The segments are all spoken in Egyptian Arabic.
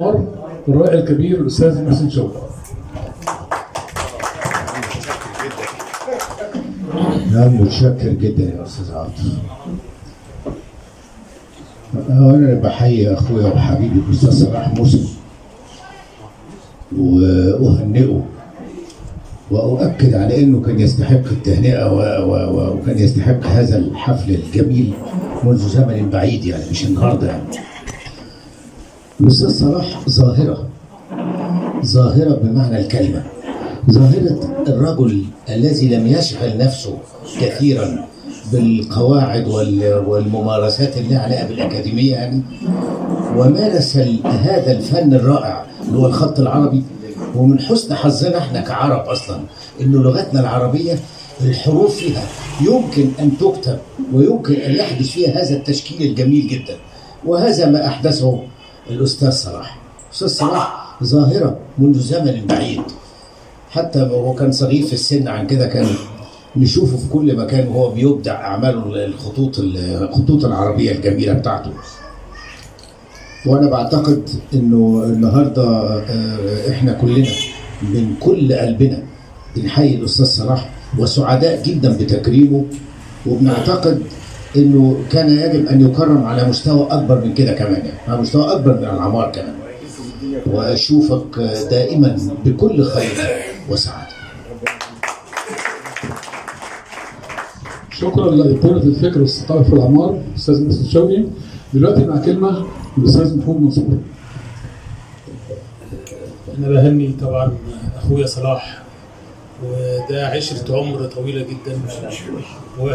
الرائع الكبير الاستاذ محسن شوقي. نعم، متشكر جدا يا استاذ عاطف. انا بحيي اخويا وحبيبي الاستاذ صلاح موسى واهنئه واؤكد على انه كان يستحق التهنئة وكان يستحق هذا الحفل الجميل منذ زمن بعيد، يعني مش النهارده. يعني الاستاذ صلاح ظاهره، ظاهره بمعنى الكلمة، ظاهره الرجل الذي لم يشغل نفسه كثيرا بالقواعد والممارسات اللي لها علاقة بالاكاديميه يعني، ومارس هذا الفن الرائع اللي هو الخط العربي. ومن حسن حظنا احنا كعرب اصلا انه لغتنا العربية الحروف فيها يمكن ان تكتب ويمكن ان يحدث فيها هذا التشكيل الجميل جدا، وهذا ما احدثه الاستاذ صلاح. الاستاذ صلاح ظاهره منذ زمن بعيد، حتى وهو كان صغير في السن عن كده كان نشوفه في كل مكان وهو بيبدع اعماله الخطوط العربية الجميلة بتاعته. وانا بعتقد انه النهارده احنا كلنا من كل قلبنا بنحيي الاستاذ صلاح وسعداء جدا بتكريمه، وبنعتقد انه كان يجب ان يكرم على مستوى اكبر من كده كمان، يعني على مستوى اكبر من العمار كمان. واشوفك دائما بكل خير وسعادة. شكرا لايقونه الفكر والثقافة في العمار الاستاذ محسن شوقي. دلوقتي مع كلمة الاستاذ محمود منصور. انا بهني طبعا اخويا صلاح، وده عشرة عمر طويلة جدا و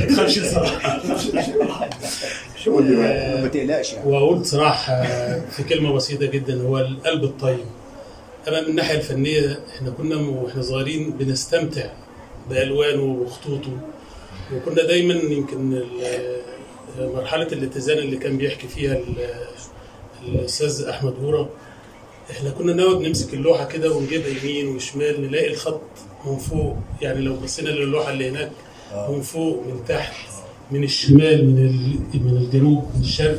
تخافش صلاح، ما تقلقش. واقول صلاح في كلمة بسيطة جدا، هو القلب الطيب. اما من الناحية الفنية احنا كنا واحنا صغيرين بنستمتع بالوانه وخطوطه، وكنا دايما يمكن مرحلة الاتزان اللي كان بيحكي فيها الاستاذ احمد هوره، احنا كنا نقعد نمسك اللوحة كده ونجيبها يمين وشمال نلاقي الخط من فوق، يعني لو بصينا للوحه اللي هناك من فوق من تحت من الشمال من الجنوب من الشرق،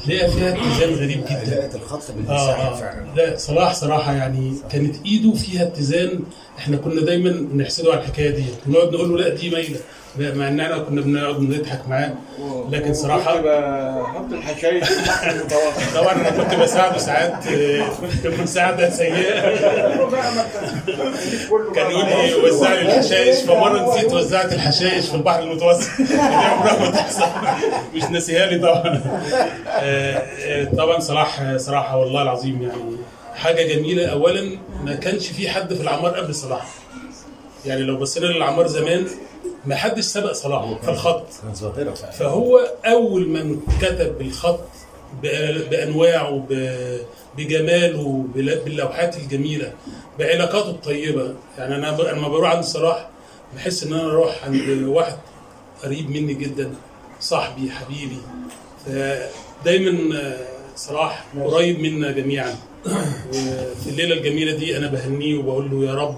تلاقي فيها اتزان غريب جدا. لقيت الخط بالمساحه فعلا. لا صلاح صراحة يعني كانت ايده فيها اتزان، احنا كنا دايما نحسده على الحكاية دي ونقعد نقول له لا دي مايلة، مع ان احنا كنا بنقعد نضحك معاه، لكن صراحة حط الحشايش. طبعا انا كنت بساعده ساعات مساعدة سيئه، كان يقول لي وزع لي الحشائش، فمره نسيت وزعت الحشائش في البحر المتوسط، دي عمرها ما تحصل، مش ناسيها لي طبعا. طبعا صلاح صراحة والله العظيم يعني حاجة جميلة. اولا ما كانش في حد في العمار قبل صلاح، يعني لو بصينا للعمار زمان ما حدش سبق صلاح في الخط، فهو اول من كتب بالخط بانواعه بجماله باللوحات الجميلة بعلاقاته الطيبة. يعني انا لما بروح عند صلاح بحس ان انا اروح عند واحد قريب مني جدا، صاحبي حبيبي. فدايما صلاح قريب منا جميعا. وفي الليلة الجميلة دي انا بهنيه وبقول له يا رب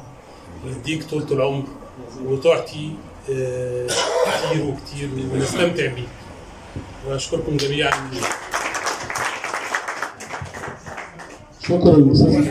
يديك طولة العمر وتعطي كتير وكتير ونستمتع بيه. واشكركم جميعا. شكرا للاستاذ.